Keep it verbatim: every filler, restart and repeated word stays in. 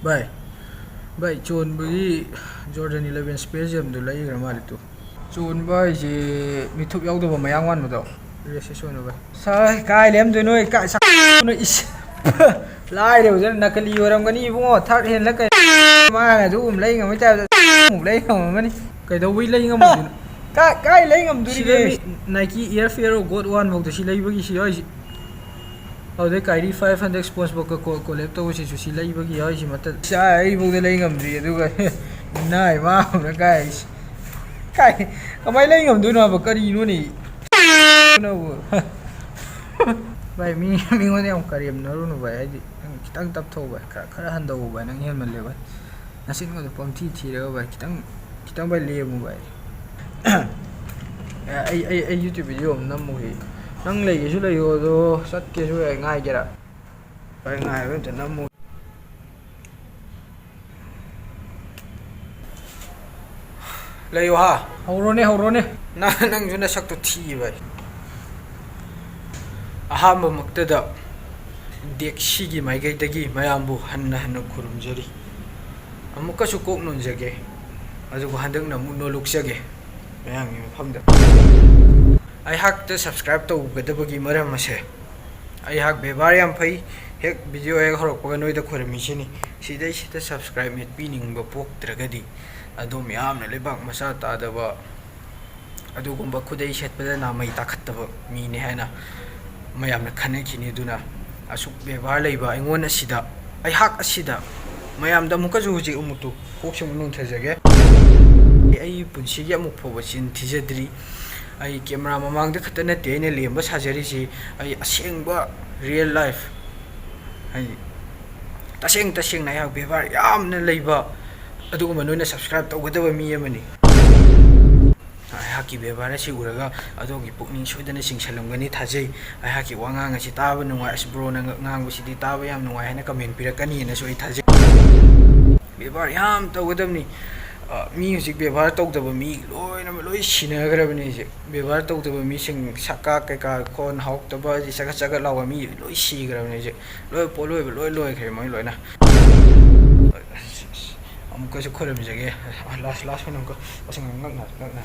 ꯚꯥꯏ, ꯚꯥꯏ, ꯆꯣꯟꯕꯒꯤ Jordan eleven Space Jamꯗꯨ ꯂꯩꯈ꯭ꯔ ꯃꯥꯜꯂꯦ ꯇꯨ꯫ ꯆꯣꯟꯕ ꯍꯥꯏꯁꯦ ꯃꯤꯊꯨꯞ ꯌꯥꯎꯗꯕ ꯃꯌꯥꯡ ꯃꯥꯟꯕꯗꯣ꯫ Racist ꯑꯣꯏꯅ ꯚꯥꯏ꯫ ꯁꯥꯏ, ꯀꯥꯏ ꯂꯩꯔꯝꯗꯣꯏꯅꯣ? ꯀꯥꯏ ꯁꯛ-, ꯏꯁ꯫ ꯂꯥꯏꯔꯕꯗꯨꯅ ꯅꯀꯂꯤ ꯑꯣꯏꯔꯝꯒꯅꯤ ꯏꯕꯨꯡꯉꯣ, third handꯂ ꯀꯩ-, ꯃꯥꯅ ꯑꯗꯨꯒꯨꯝ ꯂꯩ ꯉꯝꯃꯤ typeꯇ ꯑꯃꯨꯛ ꯂꯩ ꯉꯝꯃꯝꯒꯅꯤ꯫ ꯀꯩꯗꯧꯕꯩ ꯂꯩ ꯉꯝꯃꯣꯏꯗꯣꯏꯅꯣ? ꯀꯥꯏ, ꯀꯥꯏ ꯂꯩ ꯉꯝꯗꯣꯔꯤꯒꯦ? ꯁꯤꯗ ꯃꯤ Nike Air Fear of God One ꯐꯥꯎꯗ ꯁꯤ ꯂꯩꯕꯒꯤ ꯁꯤ ꯌꯥꯎꯔꯤꯁꯤ꯫ ꯑꯗꯨꯗꯩ Kyrie five hundred SpongeBobꯀ co-, collab ꯇꯧꯕꯁꯤꯁꯨ ꯁꯤ ꯂꯩꯕꯒꯤ ꯌꯥꯎꯔꯤꯁꯤ ꯃꯇꯠ꯫ ꯁꯤ ꯑꯩꯐꯥꯎꯗ ꯂꯩ ꯉꯝꯗ꯭ꯔꯤ, ꯑꯗꯨꯒ ꯏꯅꯥ ꯏꯃꯥ ꯑꯃꯅ ꯀꯥꯏ, ꯀꯥꯏ, ꯀꯃꯥꯏꯅ ꯂꯩ ꯉꯝꯗꯣꯏꯅꯣ ꯍꯥꯏꯕ? ꯀꯔꯤꯅꯣꯅꯦ? ꯚꯥꯏ, ꯃꯤ, ꯃꯤꯉꯣꯟꯗ ꯌꯥꯝ ꯀꯔꯦꯝꯅꯔꯨꯅꯨ ꯚꯥꯏ, ꯍꯥꯏꯗꯤ ꯅꯪ ꯈꯤꯇꯪ ꯇꯞꯊꯧ ꯚꯥꯏ, ꯈꯔ, ꯈꯔ ꯍꯟꯊꯧ ꯚꯥꯏ, ꯅꯪ ꯍꯦꯟꯃꯜꯂꯦ ꯚꯥꯏ, ꯅꯆꯤꯟꯒꯗꯣ ꯄꯪꯊꯤ ꯊꯤꯔꯒ ꯚꯥꯏ, ꯈꯤꯇꯪ, ꯈꯤꯇꯪ ꯚꯥꯏ ꯂꯦꯝꯃꯨ ꯚꯥꯏ꯫ ꯑꯦ, ꯑꯩ, ꯑꯩ, ꯑꯩ YouTube video ꯑꯃ ꯅꯝꯃꯨꯒꯦ꯫ ꯅꯪ ꯂꯩꯒꯦꯁꯨ ꯂꯩꯌꯣ, ꯑꯗꯣ ꯆꯠꯀꯦꯁꯨ ꯌꯥꯏ, ꯉꯥꯏꯒꯦꯔꯥ? ꯚꯥꯏ, ꯉꯥꯏꯕ ꯑꯝꯇ ꯅꯝꯃꯨ꯫ ꯂꯩꯌꯣ ꯍꯥ? ꯍꯧꯔꯣꯅꯦ, ꯍꯧꯔꯣꯅꯦ꯫ ꯅꯪ, ꯅꯪꯁꯨ ꯅꯁꯛꯇꯣ ꯊꯤꯌꯦ ꯚꯥꯏ꯫ ꯑꯍꯥꯟꯕꯃꯛꯇꯗ ꯗꯦꯛꯁꯤꯒꯤ ꯃꯥꯏꯀꯩꯗꯒꯤ ꯃꯌꯥꯝꯕꯨ ꯍꯟꯅ ꯍꯟꯅ ꯈꯨꯔꯨꯝꯖꯔꯤ꯫ ꯑꯃꯨꯛꯀꯁꯨ ꯀꯣꯛ ꯅꯣꯟꯖꯒꯦ, ꯑꯗꯨꯒ ꯍꯟꯗꯛꯅ ꯑꯃꯨꯛ ꯅꯣꯂꯨꯛꯆꯒꯦ ꯃꯌꯥꯝꯒꯤ ꯃꯐꯝꯗ꯫ ꯑꯩꯍꯥꯛꯇ subscribe ꯇꯧꯒꯗꯕꯒꯤ ꯃꯔꯝ ꯑꯁꯦ, ꯑꯩꯍꯥꯛ ꯕꯦꯕꯥꯔ ꯌꯥꯝ ꯐꯩ, ꯍꯦꯛ video ꯍꯦꯛ ꯍꯧꯔꯛꯄꯒ ꯅꯣꯏꯗ ꯈꯣꯏꯔꯝꯃꯤꯁꯤꯅꯤ꯫ ꯁꯤꯗꯩꯁꯤꯗ subscribe ꯃꯦꯠꯄꯤꯅꯤꯡꯕ ꯄꯣꯛꯇ꯭ꯔꯒꯗꯤ, ꯑꯗꯣꯝ ꯌꯥꯝꯅ ꯂꯩꯕꯥꯛ ꯃꯆꯥ ꯇꯥꯗꯕ, ꯑꯗꯨꯒꯨꯝꯕ ꯈꯨꯗꯩ ꯁꯦꯠꯄꯗ ꯅꯥꯃꯩ ꯇꯥꯈꯠꯇꯕ ꯃꯤꯅꯤ ꯍꯥꯏꯅ ꯃꯌꯥꯝꯅ ꯈꯟꯅꯈꯤꯅꯤ꯫ ꯑꯗꯨꯅ ꯑꯁꯨꯛ ꯕꯦꯕꯥꯔ ꯂꯩꯕ ꯑꯩꯉꯣꯟ ꯑꯁꯤꯗ, ꯑꯩꯍꯥꯛ ꯑꯁꯤꯗ ꯃꯌꯥꯝꯗ ꯑꯃꯨꯛꯀꯁꯨ ꯍꯧꯖꯤꯛ ꯑꯃꯨꯛꯇꯨ ꯀꯣꯛꯁꯦ ꯑꯃꯨꯛ ꯅꯣꯟꯊꯖꯒꯦ꯫ ꯑꯩ ꯄꯨꯟꯁꯤꯒꯤ ꯑꯃꯨꯛ ꯐꯥꯎꯕ ꯆꯤꯟ ꯊꯤꯖꯗ꯭ꯔꯤ꯫ ꯑꯩ camera ꯃꯃꯥꯡꯗ ꯈꯛꯇ ꯅꯠꯇꯦ ꯑꯩꯅ ꯂꯦꯝꯕ ꯁꯥꯖꯔꯤꯁꯤ, ꯑꯩ ꯑꯁꯦꯡꯕ real life, ꯑꯩ ꯇꯁꯦꯡ ꯇꯁꯦꯡꯅ ꯑꯩꯍꯥꯛ ꯕꯦꯕꯥꯔ ꯌꯥꯝꯅ ꯂꯩꯕ ꯑꯗꯨꯒꯨꯝꯕ ꯅꯣꯏꯅ subscribe ꯇꯧꯒꯗꯕ ꯃꯤ ꯑꯃꯅꯤ꯫ ꯑꯩꯍꯥꯛꯀꯤ ꯕꯦꯕꯥꯔ ꯑꯁꯤ ꯎꯔꯒ ꯑꯗꯣꯝꯒꯤ ꯄꯨꯛꯅꯤꯡ ꯁꯣꯏꯗꯅ ꯆꯤꯡꯁꯤꯜꯂꯝꯒꯅꯤ ꯊꯥꯖꯩ꯫ ꯑꯩꯍꯥꯛꯀꯤ ꯋꯥꯉꯥꯡ ꯑꯁꯤ ꯇꯥꯕ ꯅꯨꯡꯉꯥꯏ, ꯑꯁ bro ꯅꯪ ꯉꯥꯡꯕꯁꯤꯗꯤ ꯇꯥꯕ ꯌꯥꯝ ꯅꯨꯡꯉꯥꯏ ꯍꯥꯏꯅ comment ꯄꯤꯔꯛꯀꯅꯤꯅꯁꯨ ꯑꯩ ꯊꯥꯖꯩ꯫ ꯕꯦꯕꯥꯔ ꯌꯥꯝ ꯇꯧꯒꯗꯕꯅꯤ꯫ ꯑ, ꯃꯤ ꯍꯧꯖꯤꯛ ꯕꯦꯕꯥꯔ ꯇꯧꯗꯕ ꯃꯤ ꯂꯣꯏꯅꯃꯛ ꯂꯣꯏ ꯁꯤꯅꯈ꯭ꯔꯕꯅꯤ ꯍꯧꯖꯤꯛ꯫ ꯕꯦꯕꯥꯔ ꯇꯧꯗꯕ ꯃꯤꯁꯤꯡ ꯁꯛꯀꯥ ꯀꯩꯀꯥ ꯈꯣꯟ ꯍꯥꯎꯇꯕ ꯍꯥꯏꯗꯤ ꯆꯒꯠ ꯆꯒꯠ ꯂꯥꯎꯕ ꯃꯤ ꯂꯣꯏ ꯁꯤꯈ꯭ꯔꯕꯅꯤ ꯍꯧꯖꯤꯛ꯫ ꯂꯣꯏ ꯄꯣꯠꯂꯣꯏꯕ ꯂꯣꯏ ꯂꯣꯏꯈ꯭ꯔꯦ ꯃꯣꯏ ꯂꯣꯏꯅ꯫ ꯑꯃꯨꯛꯀꯁꯨ ꯈꯣꯏꯔꯝꯖꯒꯦ꯫ ꯂꯥꯁ ꯂꯥꯁ ꯑꯣꯏꯅ ꯑꯃꯨꯛꯀ ꯑꯁ ꯉꯛꯅ ꯉꯛꯅ